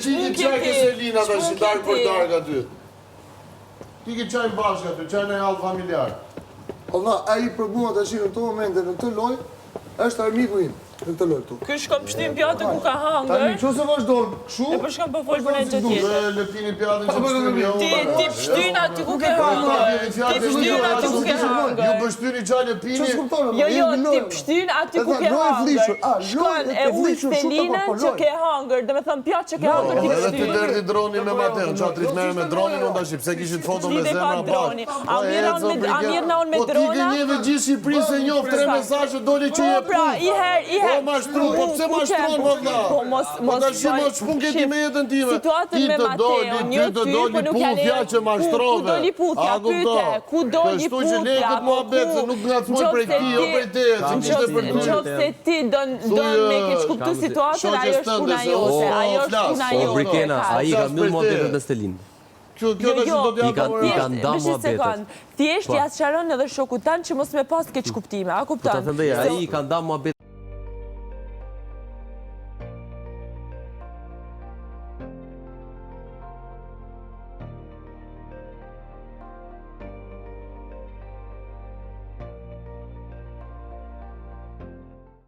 ti ç'mund ki çaj ke ti? Selina tash Ç'mund darkë për ti? darkë aty. Ti ki çajin bashkë aty, çajin e hall familjar. O vlla, ai për mua tash në këto momente në këtë lojë është armiku im në këtë lojë këtu. Ky shkon pështyn pjatë ku ka Tani hangër. nëse vazhdon kështu, E po shkon po fol për një gjë tjetër. Dhe lëpini pjatën që pështyni jo. Ti ti pështyn aty ku ke hangër. Ti pështyn aty ku ke Ju hangër. pështyni çaj lëpini. Ç'u kupton? Jo, jo, ti pështyn aty ku ke hangër. Shkon e ul Selinën që ke hangër, do me thënë pjatë që ke hangër ti Edhe ty pështyn. derdhi droni me Mateon, qa trit merre me dronin unë tash, pse kishit foto me Lidhe ka zemra droni. bashkë. A Po, mirë e, unë me- a brige. mirë na unë me Po ti drona? gënjeve gjithë Shqipërinë se njoh tre mesazhe doli që Po je pra, puth. i herë, i herë. Po mashtru, po pse Ku- ku mashtron qem? mo vlla? Po mos Po mos tash mos ç'pun ke ti me jetën time. Situatën Ti me të doli, Mateon, ty jo të ty, doli po nuk ja puthja lejoj. që mashtrove. Ku, ku doli puthja, A, kupto? pyete, ku doli Kështu që le puthja, këtë po muhabet se ku- nuk ngacmoj prej Nëse këtij, jo ti- prej teje, se kishte për ty. Nëse ti don don me keq kuptu Kam- situatën, Shoqes ajo është tënde puna se, jote, o, ajo është flas. puna O, jote. Brikena, kaq. ai ka Flas mbyll për muhabetet te. me Stelin. Kjo kjo Jo, tash jo, do t'ja I kanë- po. i kanë nda Vesh një muhabetet. sekond. Thjesht Po. ja sqaron edhe shokut tan që mos me pas keq kuptime, a Po kupton? ta them dhe ai i ka nda muhabetet.